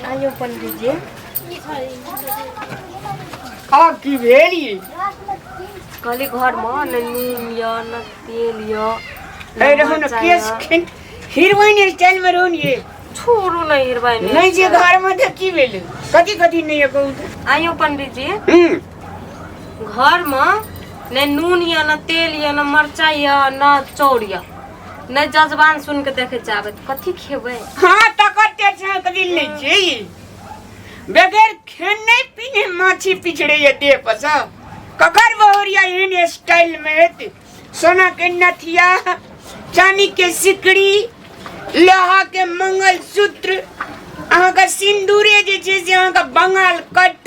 आइयो पंडीजी। आब की भेल ई? कहली घरमे ने नून यऽ ने तेल यऽ हे रहू ने केस खिन हीरोइन स्टाइल में रहू ने ये। छोड़ू ने हीरोइन। नहीं जे घर में तऽ की भेल, कथी कथी नहीं है कहू तऽ। आइयो पंडीजी, घरमे ने नून यऽ ने तेल यऽ ने मरचाइ यऽ ने चाउर यऽ ने जजबान सुन के देखे चाहबै कथी खेबै? हाँ तकर टेंशन कथी लै छी, बगैर खेने पीने माछी पिछड़े ये देह पर से। ककर बहुरिया एहन स्टाइल में हेतै? सोना के नथिया, चांदी के सिकड़ी, लोहा के मंगलसूत्र, अहाँके सिन्दूरे जे छै से अहाँके बंगाल कट।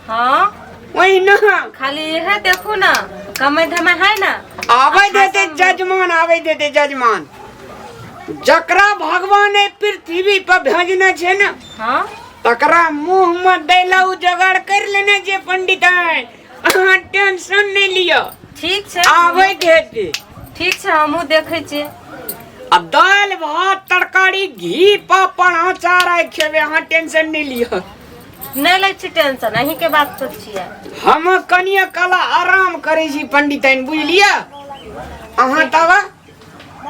हाँ ओहिना खाली इहे देखू ना, कमाई धमाई है ना। आबै देते जजमान, आबै देते जजमान। जकरा भगवान एहि पृथ्वी पर भेजने छै ने, हाँ, तकरा मुंह में दैला उ जोगाड़ कर लेने जे पंडित है। अहाँ टेंशन नहीं लिअ। ठीक छै। आबै देते। ठीक छै, हमहूँ देखै छियै। आ दालि भात तरकारी घी पापड़ अचार आइ खेबै, अहाँ टेंशन नहीं लिअ। नहि लै छी टेंशन, अहीं के बात पर छियै। हम कनिए कला आराम करै छी पंडिताइन, बुझलियै? अहाँ तब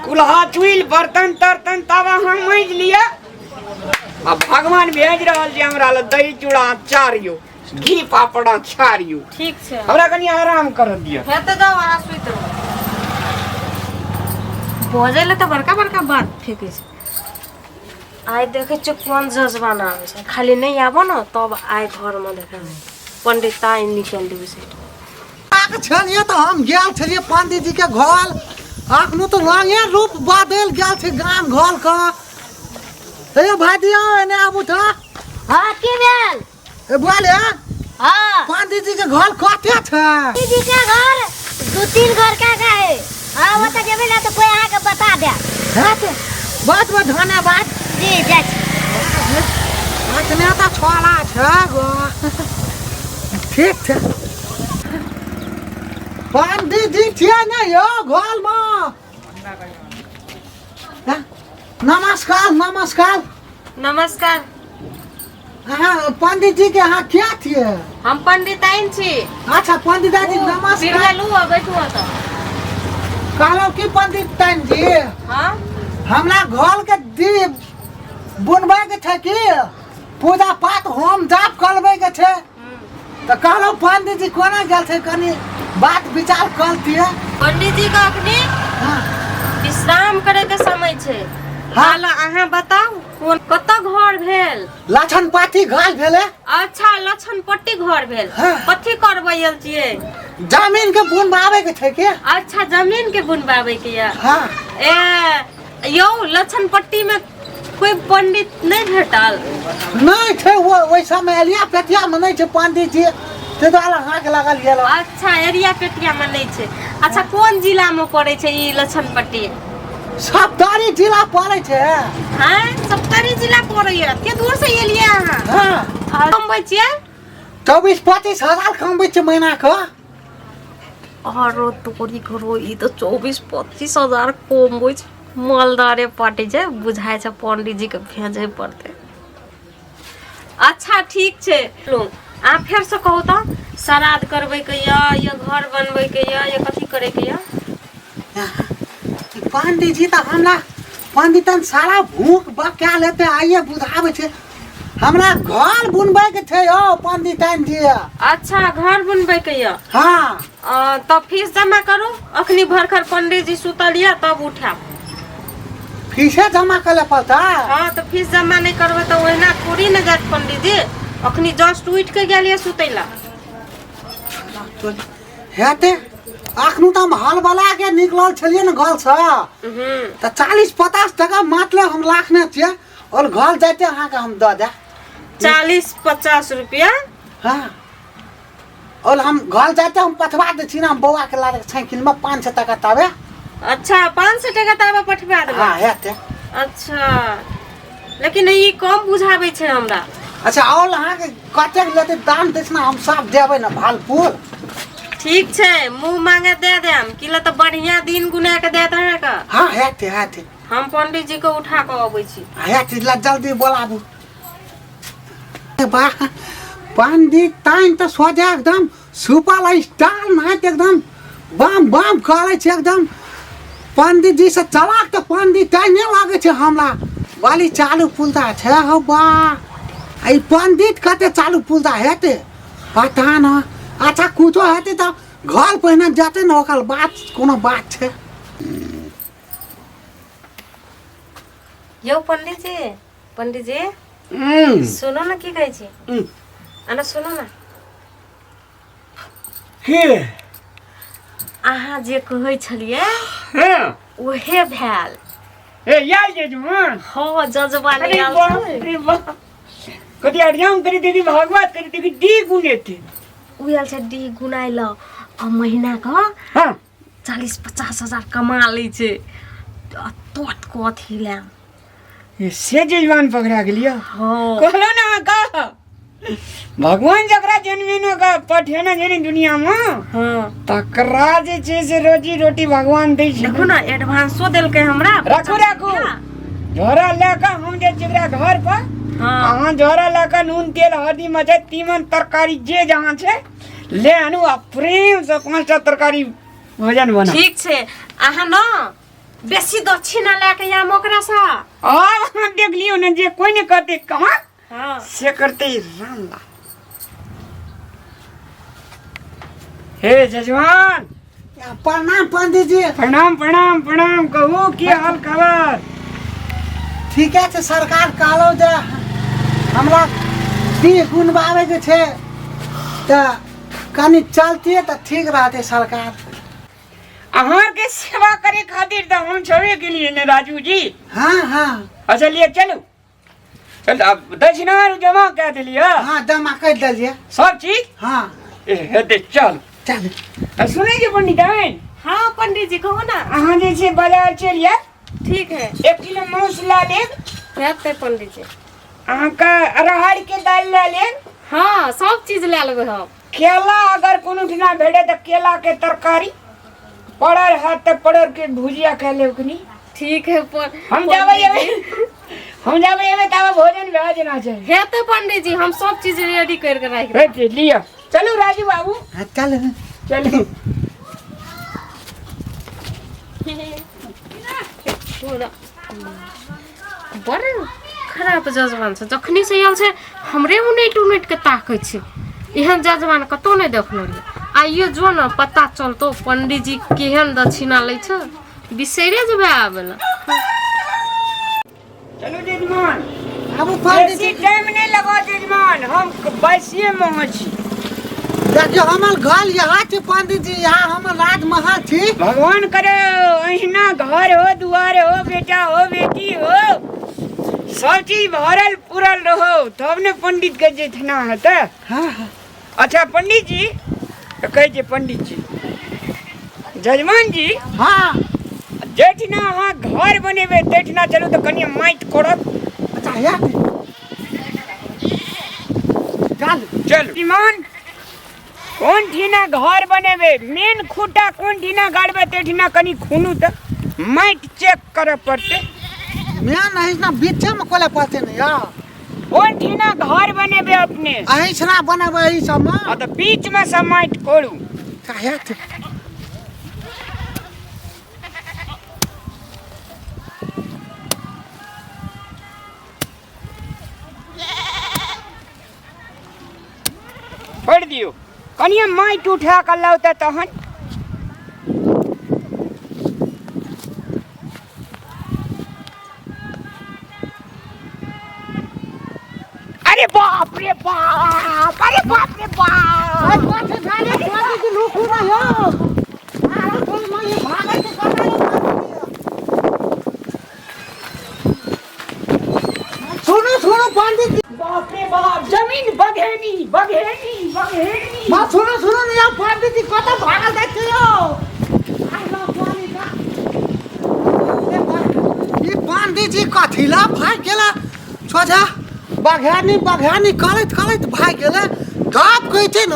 कुल्हा चुइल बर्तन तर्तन तब अहाँ माँजि लिअ। आ भगवान भेज रहल छै हमरा लए दही चूड़ा अचार यौ, घी पापड़ अचार यौ। ठीक छै। हमरा कनि आराम करऽ दिअ। हे तऽ जाउ, अहाँ सुति रहू। बजै लए तऽ बड़का बड़का बात फेकै छै। आइ देखै छियै कोन जजबान आबै छै। खाली नहि आबो ने तब आइ घरमे देखबै पंडित ताइ निकलि देबै से। आक छलियै तऽ हम गेल छलियै पंडीजी के घर। अखनो तऽ रंगे रूप बदलि गेल छै गाम घर के। हे भाई दिया, एने आबू तऽ। हाँ, की भेल? ए बोले। हाँ। पंडीजी के घर कते छै? जी के घर दू तीन घर का का है। हाँ, वो तो जेबे ना तो कोई अहाँ के बता दे। हाँ तो बहुत बहुत धन्यवाद। जी, जाइ छी। अखने तऽ छोला छै गो। ठीक छै। पंडीजी छियै ने यौ घरमे? हाँ? नमस्कार नमस्कार। नमस्कार। अहाँ पंडित जी के अहाँ क्या छियै? हम पंडिताइन छी। अच्छा पंडित जी नमस्कार। बिरगलू आ बैठू ओतऽ। कहलहुँ की पंडित जी, हाँ, हमरा घर के दीप बुनबै के छै की पूजा पाठ होम जाप करबै के छै, तऽ कहलहुँ पंडित जी कोना गेल छै, कनि बात विचार करतियै। पंडित जी के अखनी हाँ। विश्राम करे के समय छै। हाँ। हाल अहाँ बताउ कोन कतऽ घर भेल? लछन पाती घर भेलै। अच्छा, लछन पट्टी घर भेल। हाँ। कथी करबै आयल छियै? जमीन के बुनबाबै के छै के। अच्छा, जमीन के बुनबाबै के यऽ। हाँ। ए यौ, लछन पट्टी में कोई पंडित नहीं भेटल? नहीं छै, वो ओहि समय एलिया पेटिया में नहीं छै पंडित जी, ताहि दुआरे अहाँके लगल गेल। अच्छा, एरिया पेटिया में नहीं छै। अच्छा, कोन जिला में पड़े छै ई लछन पट्टी? सप्तरी जिला पड़े छै। हाँ, सप्तरी जिला पड़े है। के दूर से एलियै अहाँ? हाँ। आ कमबै छियै? 24-25 हजार कमबै छियै महीना के। आरो तोरी घरो, ई तऽ 24-25 हजार कमबै छै, मालदारे पार्टी छै बुझाइ छै। पंडीजी के भेजै पड़तै। अच्छा ठीक छै। लो, अहाँ फेरसँ कहू तऽ श्राद्ध करबैके यऽ या घर बनबैके यऽ या कथी करैके यऽ? पंडीजी तऽ हमरा पंडितन सारा भूख बका लेते आइए बुझाबै छै। हमरा घर बुनबै के छै यौ पंडितन जी। अच्छा, घर बनबैके यऽ? हाँ। तब फीस जमा करू अखनी, भरखर पंडीजी सुतल यऽ तब उठायब। फीसे जमा करे पड़ता? हाँ, तऽ फीस जमा नहि करबै तऽ ओहिना थोड़ी ने जायत पंडीजी। अखनी जस्ट उठि के गेल यऽ सुतै लए। हेते अखनु तऽ हम हल बला के निकलल छलियै ने घर से, तऽ 40-50 टका मात्र हम राखने छियै और घर जाते अहाँके हम दऽ देब। 40-50 रुपया? हाँ, और हम घर जाते हम पठवा दै छी ने, हम बौआ के लाके साइकिल में 500 टका तबे। अच्छा, 500 टका तबे पठवा देबै? हाँ, हेते। अच्छा, लेकिन ई कम बुझाबै छै हमरा। अच्छा, और अहाँके कतेक लेतै दाम दै छै ने, हम सब देबै ने भालपुर। ठीक छै, मुँह मांगे दे देम कि ल तऽ बढ़िया दिन गुना के देत अहाँके। हाँ, हेते हेते। हम पंडित जी के उठा के अबै छी। हेते, ला जल्दी बोलाबू। वाह, पंडित ताइन तऽ सोझा एकदम सुपर स्टार नाच एकदम बाम बाम करै छै एकदम। पंडित जी से चलाक तऽ पंडित ताइन नहि लागै छै हमरा। बाली चालू पुलदा छै हौ बा, ई पंडित कते चालू पुलदा हेतै पता न। अच्छा कुछो हेतै तऽ घर पहिने जेतै ने, ओकर बात कोनो बात छै। यौ पंडित जी, पंडित जी सुनो ने की कहै छी, आना सुनो ने। के? अहाँ जे कहै छलियै उहे भेल। ए यार जजमान। हाँ जजमान अरे आयल बाप छलै। रे बाप, कथी अरियाम करी दीदी भागवत करी दीदी डी गुने थे। उ आयल छै डी गुनाइ ल आ महीना के 40-50 हजार कमा लै छै। आ तोत को अथी लए। ये से जजमान पकड़ा गेलियो। हाँ। कहलो ना का भगवान जकरा जन्मेनो का पठेना जेने दुनिया में, तकरा जे छै से रोजी रोटी भगवान दै छै। देखू ना एडवांसो देलकै हमरा। राखू राखू, झोरा लए कऽ हम जाइ छी ओकरा घर पर। अहाँ झोरा लए कऽ नून तेल हल्दी मरचाइ तीमन तरकारी जे जहाँ छै ले आनू आ प्रेम से 5टा तरकारी भोजन बना। ठीक छै, अहाँ न बेसी दक्षिणा लए के आम ओकरा से। आब अहाँ देख लियौ ने जे कोइ ने कहतै कमा से करते रामलाल। हे जजमान। प्रणाम पंडित जी। प्रणाम प्रणाम प्रणाम। कहू की हाल खबर? ठीके छै सरकार, कहलहुँ जे हमरा डीह गुनबाबैके छै तऽ कनि चलतियै तऽ ठीक रहतै सरकार। अहाँके सेवा करे खातिर तऽ हम छबे केलिए ने राजू जी। हाँ हाँ। अच्छा लिए चलू चल, अब दक्षिणा जमा कए देलियै? हाँ जमा कर देलियै सब चीज। हाँ। ए हेतै चल चल। आ सुनै छी पंडित? हाँ पंडित जी कहू ना। अहाँ जे छै बाजार चलि आयब। ठीक है। 1 किलो मांस ला लेब। हेतै पंडित जी। अहाँके अरहर के दालि लए लेब। हाँ सब चीज लए लेबै हम। केला अगर कोनो ठिना भेटे तऽ केला के तरकारी, पड़र हैत तऽ पड़र के भुजिया खा लेब कनी। ठीक है। हम जाबै एबै, हम जाबै एबै ताबे भोजन भए जेना छै। हेतै पंडित जी, हम सब चीज रेडी कर के राखि देब। लिअ चलू राजू बाबू। हाँ चल चलू। बड़ खराब जजमान छै, जखनी से आयल छै हमरे उनटि उनटि के ताकै छै। एहन जजमान कतौ नहि देखलो रहियै। आइयो जो ने पता चलतो पंडित जी केहन दक्षिणा लै छै, बिसैरे जेबै आबै लए। चलू जजमान। आबू पंडित बेसी जी। टाइम नहि लगाओ जजमान, हम बाइसिए मे छी। देखियौ हमर घर यहाँ छी पंडित जी, यहाँ हमर राजमहल छी। भगवान करे अहिना घर हो, दुआर हो, बेटा हो, बेटी हो, सब चीज भरल पुरल रहो तब ने पंडित के जेठना हेतै। हाँ हाँ। अच्छा पंडित जी तऽ कहै छै पंडित जी जजमान जी। हाँ। जेठना अहाँ घर बनेबै तेठना चलू तऽ कनि माटि कोड़ब। अच्छा हेतै चल चलू। ईमान कोन ठिना घर बनेबै, मेन खूटा कोन ठिना गाड़बै तेठिना कनि खुनू तऽ माटि चेक करऽ पड़तै। मेन अहिना बीचे में कोले पड़ते ने यार। कोन ठिना घर बनेबै अपने? अहिना बनेबै एहि सब में। हाँ तऽ बीच में सब माटि कोड़ू। हेतै। छोड़ि दियौ, कनिये माटि उठा कऽ लाउ तऽ तहन। अरे बाप रे बाप, अरे बाप रे बाप। सुनो सुनो पंडित जी। बाप रे बाप, जमीन बघेनी बघेनी बघेनी। बा सुनो सुनो ने यार पंडित जी कत भागल जाइ छै यौ। आइ लो पानी का। ए बा, ई पंडित जी कथी ला भागि गेला? सोझा बघेनी बघेनी करैत करैत भागि गेलै। गप कहै छै न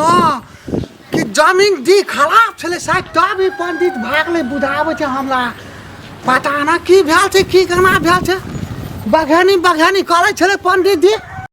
कि जमीन दी खराब छलै शायद, तब ई पंडित भागलै बुझाबै छै हमरा। पता ना की भेल छै, की केना भेल छै। बघेनी बघेनी करै छलै पंडित जी।